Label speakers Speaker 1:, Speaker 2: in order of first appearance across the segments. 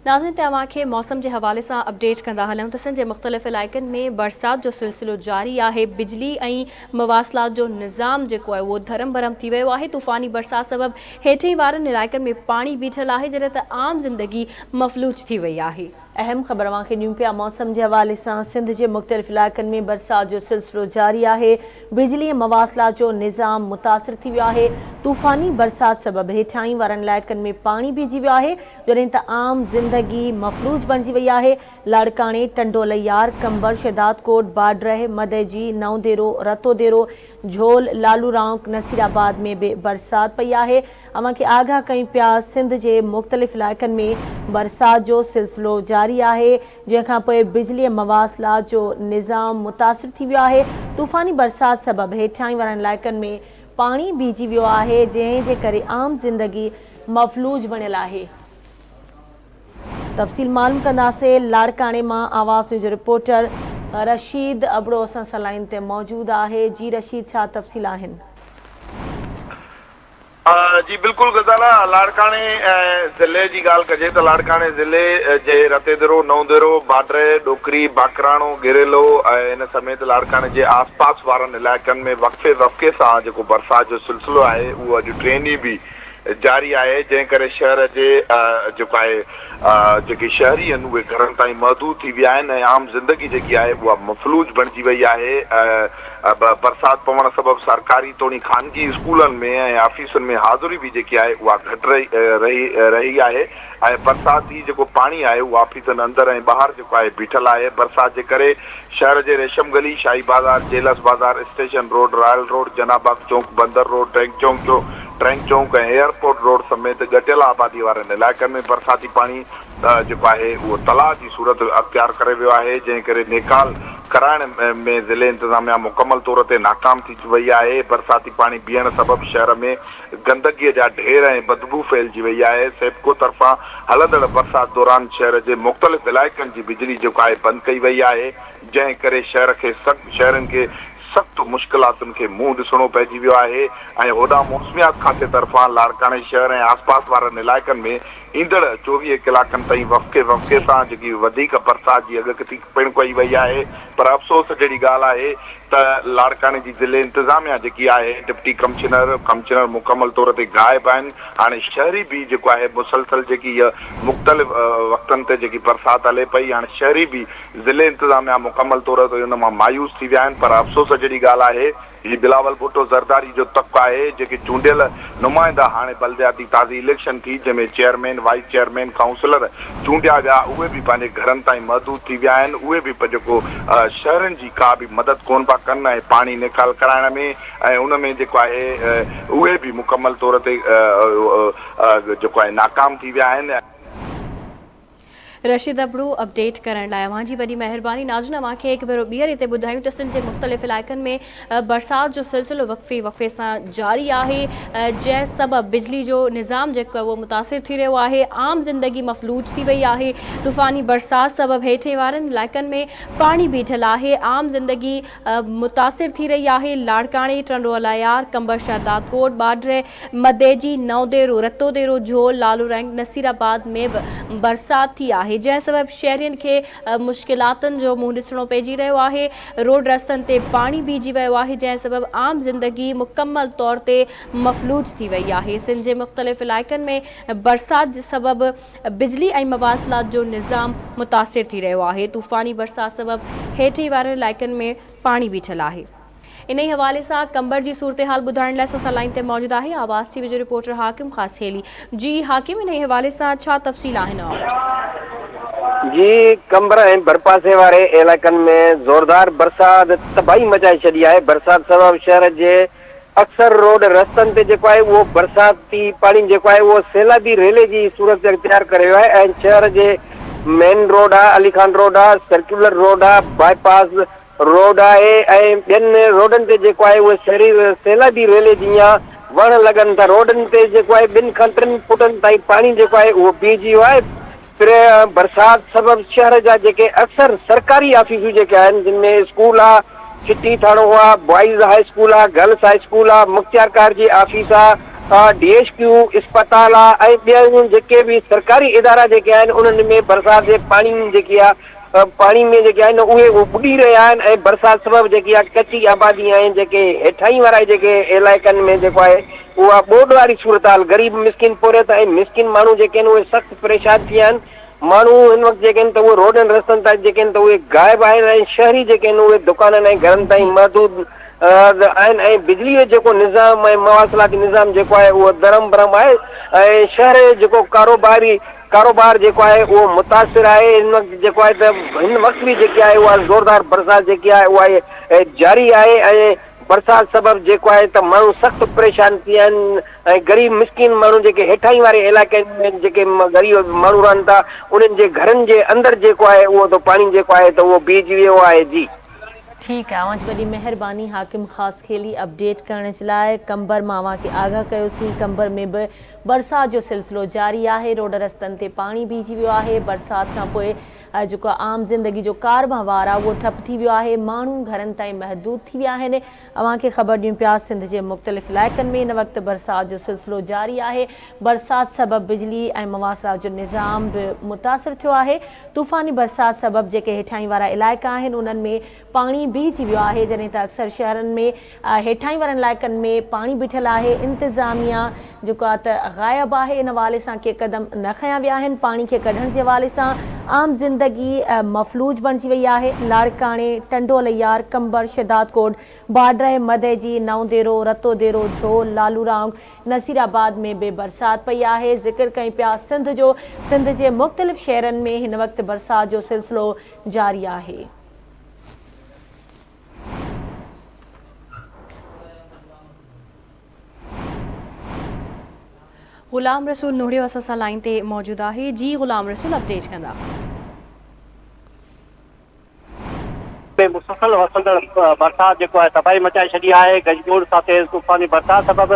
Speaker 1: ناظرين ته اوهان کي موسم جي حوالي سان اپڊيٽ ڪندا هلون ته سنڌ جي مختلف علائقن ۾ برسات جو سلسلو جاري آهي بجلي ۽ مواصلات جو نظام جيڪو آهي اهو ڌرم ڀرم ٿي ويو آهي طوفاني برسات سبب هيٺئين وارن علائقن ۾ پاڻي بيٺل آهي جڏهن ته عام زندگي مفلوج ٿي وئي آهي.
Speaker 2: اهم خبر اوهان کي ڏيون پيا موسم جي حوالي سان سنڌ جي مختلف علائقن ۾ برسات جو سلسلو جاري آهي بجلي ۽ مواصلات جو نظام متاثر ٿي ويو آهي طوفاني برسات سبب هيٺاهين وارن علائقن ۾ پاڻي بيهجي ويو آهي جڏهن ته عام زندگي مفلوج بڻجي وئي آهي، لاڙڪاڻي، ٽنڊو الهيار، قمبر، شهدادڪوٽ، باڊرهه، مدئجي، نئون ديرو، رتو ديرو، جهول، لالو رائونڪ، نصير آباد ۾ به برسات پئي آهي، اوهان کي آگاهه ڪيون پيا سنڌ جي مختلف علائقن ۾ برسات جو سلسلو جاري آهي، جنهن کان پوء بجلي ۽ مواصلات جو نظام متاثر ٿي ويو آهي، طوفاني برسات سبب هيٺاهين وارن علائقن ۾ پاڻي بيهجي ويو آهي، جنهن جي ڪري عام زندگي مفلوج بڻيل آهي. تفصيل معلوم ڪنداسين لاڙڪاڻي مان آواز نيوز جو رپورٽر رشيد ابڙو اسان سان لائين تي موجود آهي جي رشيد ڇا تفصيل آهن.
Speaker 3: جي بلڪل غزالا لاڙڪاڻي ضلعي جي ڳالهه ڪجي ته لاڙڪاڻي ضلعي جي رتيدرو، نئون ديرو، باڊري، ڏوڪري، باقراڻو، ڳيريلو ۽ ان سميت لاڙڪاڻي جي آس پاس وارن علائقن ۾ وقفي وقفي سان جيڪو برسات جو سلسلو آهي اهو اڄ ٽئين ڏينهن به جاري آهي جنهن ڪري شهر جي جيڪو آهي جيڪي شهري آهن اهي گهرن تائين محدود ٿي ويا آهن ۽ عام زندگي جيڪي آهي اها مفلوج بڻجي وئي آهي برسات پوڻ سبب سرڪاري توڻي خانگي اسڪولن ۾ ۽ آفيسن ۾ حاضري به جيڪي آهي اها گهٽ رهي رهي آهي ۽ برساتي جيڪو پاڻي آهي اهو آفيسن اندر ۽ ٻاهر جيڪو آهي بيٺل آهي برسات جي ڪري شهر جي ريشم گلي، شاهي بازار، جيلس بازار، station road, Royal road, Jinnah باغ چونڪ، بندر روڊ، ٽرينڪ چونڪ چو ٽرينڪ چونڪ ۽ ايئرپورٽ روڊ سميت ڳٽيل آبادي وارن علائقن ۾ برساتي پاڻي جيڪو آهي اهو تلاء جي صورت اختيار ڪري ويو آهي جنهن ڪري نيڪال ڪرائڻ ۾ ضلعي انتظاميا مڪمل طور تي ناڪام ٿي وئي آهي برساتي پاڻي بيهڻ سبب شهر ۾ گندگي جا ڍير ۽ بدبو ڦهلجي وئي آهي، سيپڪو طرفان هلندڙ برسات دوران شهر جي مختلف علائقن جي بجلي جيڪو آهي بند ڪئي وئي آهي، جنهن ڪري شهر کي شهرين کي سخت مشڪلاتن کي منهن ڏسڻو پئجي ويو آهي ۽ هوڏانهن موسميات کاتي طرفان لاڙڪاڻي شهر ۽ آسپاس وارن علائقن ۾ ايندڙ 24 ڪلاڪن تائين وقفي وقفي سان جيڪي وڌيڪ برسات جي اڳڪٿي پڻ ڪئي وئي آهي پر افسوس جهڙي ڳالهه آهي ته لاڙڪاڻي جي ضلعي انتظاميا جيڪي آهي ڊپٽي ڪمشنر، ڪمشنر مڪمل طور تي غائب آهن، هاڻي شهري به جيڪو آهي مسلسل جيڪي هيء مختلف وقتن تي جيڪي برسات هلي پئي هاڻي شهري به ضلعي انتظاميا مڪمل طور تي ان مان مايوس ٿي ويا آهن پر افسوس جهڙي ڳالهه آهي هي بلاول ڀٽو زرداري جو تڪ آهي جيڪي چونڊيل نمائندا هاڻي بلدياتي تازي اليڪشن ٿي جنهن ۾ چيئرمين، وائيس چيئرمين، ڪائونسلر چونڊيا ويا اهي به پنهنجي گهرن تائين محدود ٿي ويا آهن اهي به جيڪو شهرين جي ڪا به مدد ڪونه پيا ڪن ۽ پاڻي نيڪال ڪرائڻ ۾ ۽ ان ۾ جيڪو آهي اهي به مڪمل طور تي جيڪو آهي ناڪام ٿي ويا آهن.
Speaker 1: رشيد ابڙو اپڊيٽ ڪرڻ لاء اوهان جي وڏي مهرباني ناظرين اوهان کي هڪ ڀيرو ٻيهر هتي ٻڌايون ته سنڌ جي مختلف علائقن ۾ برسات جو سلسلو وقفي وقفي سان جاري آهي جنهن سبب بجلي جو نظام جيڪو اهو متاثر ٿي رهيو آهي عام زندگي مفلوج ٿي وئي آهي طوفاني برسات سبب هيٺين وارن علائقن ۾ پاڻي بيٺل آهي عام زندگي متاثر ٿي رهي آهي لاڙڪاڻي ٽنڊو الهيار قمبر شهدادڪوٽ باڊهه مديجي، نئون ديرو، رتو ديرو، جهول، لالو رنگ، نصير آباد ۾ به برسات ٿي آهي، جنهن سبب شهرين کي مشڪلاتن جو منهن ڏسڻو پئجي رهيو آهي، روڊ رستن تي پاڻي بيهجي ويو آهي، جنهن سبب عام زندگي مڪمل طور تي مفلوج ٿي وئي آهي، سنڌ جي مختلف علائقن ۾ برسات سبب بجلي ۽ مواصلات جو نظام متاثر ٿي رهيو آهي، طوفاني برسات سبب هيٺئين وارن علائقن ۾ پاڻي بيٺل آهي. انهي حوالي سان قمبر جي صورتحال ٻڌائڻ لاء اسان سان لائين تي موجود آهي آواز ٽي وي جو رپورٽر حاڪم خاصخيلي. جي حاڪم انهي حوالي سان ڇا تفصيل آهن اوهان وٽ؟
Speaker 4: جي قمبر ۽ ڀرپاسي واري علائقن ۾ زوردار برسات تباهي مچائي ڇڏي آهي، برسات سبب شهر جي اڪثر روڊ رستن تي جيڪو آهي اهو برساتي پاڻي جيڪو آهي اهو سيلابي ريلي جي صورت اختيار ڪري ويو آهي ۽ شهر جي مين روڊ آ، علي خان روڊ آ، سرڪيولر روڊ آ، باء پاس روڊ آهي ۽ ٻين روڊن تي جيڪو آهي اهي سيري سيلابي ريلي جيان وهڻ لڳن ٿا روڊن تي جيڪو آهي ٻن کان ٽن فوٽن تائين پاڻي جيڪو آهي اهو بيهجي ويو آهي پر برسات سبب شهر جا جيڪي اڪثر سرڪاري آفيسون جيڪي آهن جن ۾ اسڪول آ سٽي ٿاڻو آ بوائز هاء اسڪول آ گرلس هاء اسڪول آ مختيارڪار جي آفيس آ ڊي ايڇ ڪيو اسپتال آ ۽ ٻيا جيڪي به سرڪاري ادارا جيڪي آهن انهن ۾ برسات جي پاڻي جيڪي آ پاڻي ۾ جيڪي آهن اهي ٻڏي رهيا آهن ۽ برسات سبب جيڪي آ ڪچي آبادي آهن جيڪي هيٺائين وارا جيڪي علائقن ۾ جيڪو آهي اها ٻوڏ واري صورتحال غريب مسڪين پورهيت ۽ مسڪين ماڻهو جيڪي آهن اهي سخت پريشان ٿي ويا آهن ماڻهو هن وقت جيڪي آهن ته اهي روڊن رستن تان جيڪي آهن ته اهي غائب آهن ۽ شهري جيڪي آهن اهي دڪانن ۽ گهرن تائين محدود آهن ۽ بجلي جو جيڪو نظام ۽ مواصلاتي نظام جيڪو آهي اهو درهم برهم آهي ۽ شهر جو جيڪو ڪاروباري ڪاروبار جيڪو آهي اهو متاثر آهي هن وقت جيڪو آهي ته هن وقت به جيڪي آهي اها زوردار برسات جيڪي آهي اها جاري آهي ۽ برسات سبب جيڪو آهي ته ماڻهو سخت پريشان ٿي ويا آهن ۽ غريب مسڪين ماڻهو جيڪي هيٺاهين واري علائقن ۾ جيڪي غريب ماڻهو رهن ٿا انهن جي گهرن جي اندر جيڪو آهي اهو ته پاڻي جيڪو آهي ته اهو بيهجي ويو آهي جي.
Speaker 2: ٺيڪ آهي اوهان جي وڏي مهرباني حاڪم خاصخيلي اپڊيٽ ڪرڻ جي لاء قمبر مان اوهان کي آگاهه ڪيوسين قمبر ۾ به برسات جو سلسلو جاري آهي روڊ رستن تي پاڻي بيهجي ويو آهي برسات کان پوء جيڪو عام زندگي جو ڪار وهنوار آهي اهو ٺپ ٿي ويو آهي ماڻهو گهرن تائين محدود ٿي ويا آهن اوهان کي خبر ڏيون پيا سنڌ جي مختلف علائقن ۾ هن وقت برسات جو سلسلو جاري آهي برسات سبب بجلي ۽ مواصلات جو نظام به متاثر ٿيو آهي طوفاني برسات سبب جيڪي هيٺاهين وارا علائقا آهن انهن ۾ پاڻي بيهجي ويو آهي جڏهن ته اڪثر شهرن ۾ هيٺاهين وارن علائقن ۾ پاڻي بيٺل آهي انتظاميا جيڪو آهي ته غائب آهي ان حوالي سان ڪي قدم نه کنيا ويا آهن پاڻي کي ڪڍڻ جي حوالي سان عام زندگي مفلوج بڻجي وئي آهي لاڙڪاڻي، ٽنڊو الهيار، قمبر، شهدادڪوٽ، باڊرهه، مدئجي، نئون ديرو، رتو ديرو، جھول، لالورانگ، نصير آباد ۾ به برسات پئي آهي ذڪر ڪيون پيا سنڌ جو سنڌ جي مختلف شهرن ۾ هن وقت برسات جو سلسلو جاري آهي.
Speaker 1: غلام رسول نوڙيو اسان سان لائين تي موجود آهي جي غلام رسول اپڊيٽ ڪندا.
Speaker 5: ۾ مسلسل وسندڙ برسات جيڪو آهي تباهي مچائي ڇڏي آهي، گجگوڙ سان تيز طوفاني برسات سبب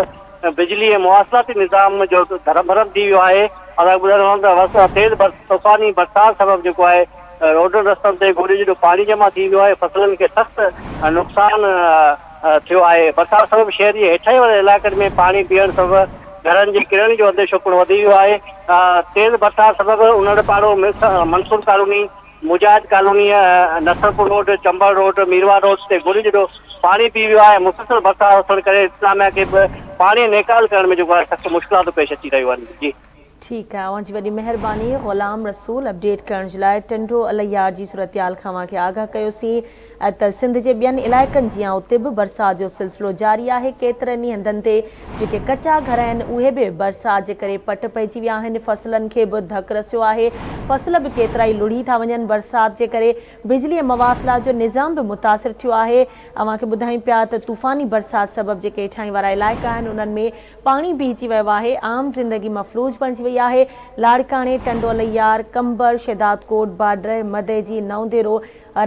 Speaker 5: بجلي ۽ مواصلاتي نظام جو درهم برهم ٿي ويو آهي، اسان کي ٻڌائڻو هلون ته تيز طوفاني برسات سبب جيڪو آهي روڊن رستن تي گوڏي جيڏو پاڻي جمع ٿي ويو آهي، فصلن کي سخت نقصان ٿيو آهي، برسات سبب شهر جي هيٺاهين وارن علائقن ۾ پاڻي بيهڻ سبب گهرن جي ڪرڻ جو انديشو پڻ وڌي ويو آهي، تيز برسات سبب Unar Paro, Mansoor colony, Mujahid colony, Nasarpur road, Chambar road, Mirwah road تي گوڏي جيڏو پاڻي پي ويو آهي، مسلسل برسات وسڻ ڪري انتظاميا کي به پاڻي نيڪال ڪرڻ ۾ جيڪو آهي سخت مشڪلاتون پيش اچي رهيون آهن. جي.
Speaker 2: ٺيڪ آهي اوهان جي وڏي مهرباني غلام رسول اپڊيٽ ڪرڻ جي لاء ٽنڊو الهيار جي صورتحال کان اوهان کي آگاهه ڪيوسين ته سنڌ جي ٻين علائقن جيان اتي به برسات جو سلسلو جاري آهي ڪيترن ئي هنڌن تي جيڪي ڪچا گهر آهن اهي به برسات جي ڪري پٽ پئجي ويا آهن فصلن کي به ڌڪ رسيو آهي فصل به ڪيترائي لڙهي ٿا وڃن برسات جي ڪري بجلي ۽ مواصلات جو نظام به متاثر ٿيو آهي اوهان کي ٻڌايون پيا ته طوفاني برسات سبب جيڪي هيٺاهين وارا علائقا آهن انهن ۾ پاڻي بيهجي ويو آهي، عام زندگي مفلوج بڻجي وئي آهي، لاڙڪاڻي، ٽنڊو الهيار، قمبر، شهدادڪوٽ، باڊرهه، مدئجي، نئون ديرو،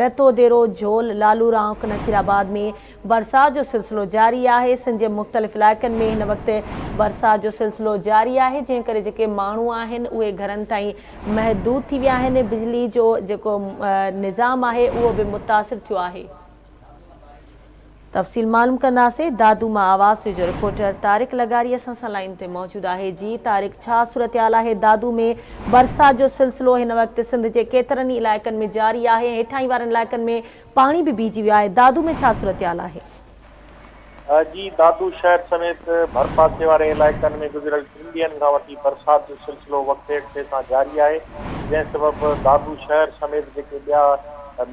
Speaker 2: رتو ديرو، جھول، لالو رانڪ، نصير آباد ۾ برسات جو سلسلو جاري آهي، سنڌ جي مختلف علائقن ۾ هن وقت برسات جو سلسلو جاري آهي، جنهن ڪري جيڪي ماڻهو آهن اهي گهرن تائين محدود ٿي ويا آهن، بجلي جو جيڪو نظام آهي اهو به متاثر ٿيو آهي. تفصيل معلوم ڪنداسين دادو مان آواز نيوز جو رپورٽر طارق لغاري اسان سان لائين تي موجود آهي جي طارق ڇا صورتحال آهي دادو ۾ برسات جو سلسلو هن وقت سنڌ جي ڪيترن ئي علائقن ۾ جاري آهي هيٺاهين وارن علائقن ۾ پاڻي به بيهجي ويو آهي دادو ۾ ڇا صورتحال آهي.
Speaker 6: جي دادو شهر سميت ڀرپاسي واري علائقن ۾ گذريل ٽن ڏينهن کان وٺي برسات جو سلسلو وقفي وقفي سان جاري آهي جنهن سبب دادو شهر سميت جيڪي ٻيا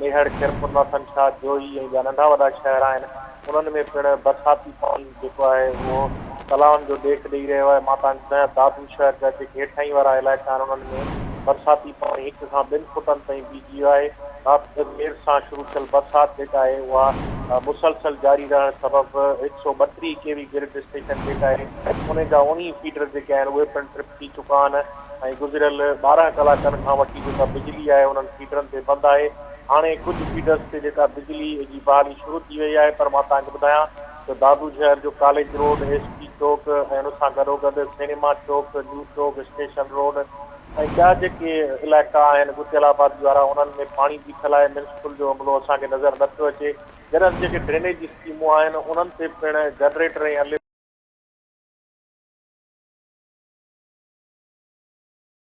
Speaker 6: ميهڙ، خيرپور ناٿن شاهه، جوهي ۽ ٻيا ننڍا وڏا شهر آهن، انهن ۾ پڻ برساتي پاڻي جيڪو آهي اهو تلائن جو ڏيک ڏئي رهيو آهي. مان توهان کي ٻڌايان دادو شهر جا جيڪي هيٺاهين وارا علائقا آهن انهن ۾ برساتي پاڻي هڪ کان ٻن فوٽن تائين بيهجي ويو آهي. رات دير سان شروع ٿيل برسات جيڪا آهي اها مسلسل جاري رهڻ سبب هڪ سئو 32 ڪي وي گرڊ اسٽيشن جيڪا آهي انهي جا 19 فيڊر جيڪي آهن اهي پڻ ٽرپ ٿي چڪا آهن ۽ گذريل 12 ڪلاڪن کان وٺي جيڪا بجلي آهي انهن فيڊرن تي بند آهي هاڻي ڪجهه فيڊرز تي جيڪا بجلي جي بحالي شروع ٿي وئي آهي پر مان توهان کي ٻڌايان ته دادو شهر جو ڪاليج روڊ، ايس پي چوڪ ۽ ان سان گڏوگڏ سئنيما چوڪ، نيو چوڪ، اسٽيشن روڊ ۽ ٻيا جيڪي علائقا آهن ڳتيل آبادي وارا انهن ۾ پاڻي بيٺل آهي ميونسپل جو عملو اسان کي نظر نه پيو اچي جڏهن ته جيڪي ڊرينيج اسڪيمون آهن انهن تي پڻ جنريٽر ۽